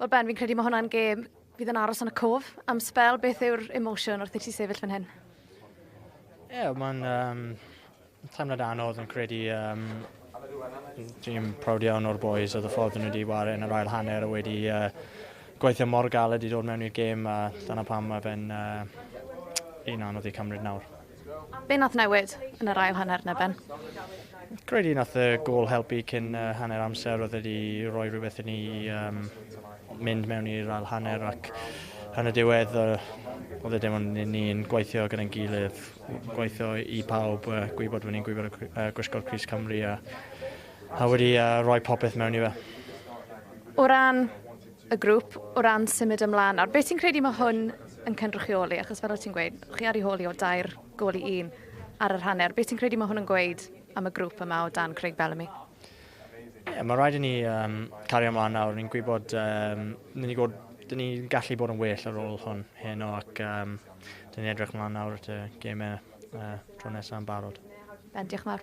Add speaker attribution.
Speaker 1: Wel Ben, fi'n credu mae hwnna'n gêm fydd yn aros yn y cof am sbel. Beth yw'r emosiwn wrth i ti sefyll fan hyn?
Speaker 2: Ie, yeah, mae'n teimlad anodd yn credu dwi'n proud iawn o'r boys oedd y ffordd nhw wedi ware yn yr ail hanner a wedi gweithio mor galed i dod mewn i'r gêm a dyna pam mae fe'n un anodd i cymryd nawr.
Speaker 1: Be nath newid yn yr ail hanner na, Ben?
Speaker 2: Credu nath y gôl helpu cyn hanner amser, oedd wedi rhoi rhywbeth i ni mynd mewn i'r ail hanner ac yn y diwedd oedd e dim ond ni'n gweithio gyda'n gilydd, gweithio i pawb, gwybod bod ni'n gwybod gwisgo'r crys Cymru a wedi rhoi popeth mewn i fe.
Speaker 1: O ran y grŵp, o ran symud ymlaen nawr, beth ti'n credu mae hwn yn cynrychioli? Achos fel o ti'n gweud, chi ar ei hôl i o 3 gôl i 1 ar yr hanner. Beth ti'n credu mae hwn yn gweud am y grŵp yma o dan Craig Bellamy?
Speaker 2: Ie, yeah, mae rhaid i ni cario ymlaen nawr. Ni'n gwybod, ni'n gwybod, dyn ni'n gallu bod yn well ar ôl hwn heno ac dyn ni'n edrych ymlaen nawr at y gemau tro nesaf yn barod.
Speaker 1: Ben, diolch yn fawr.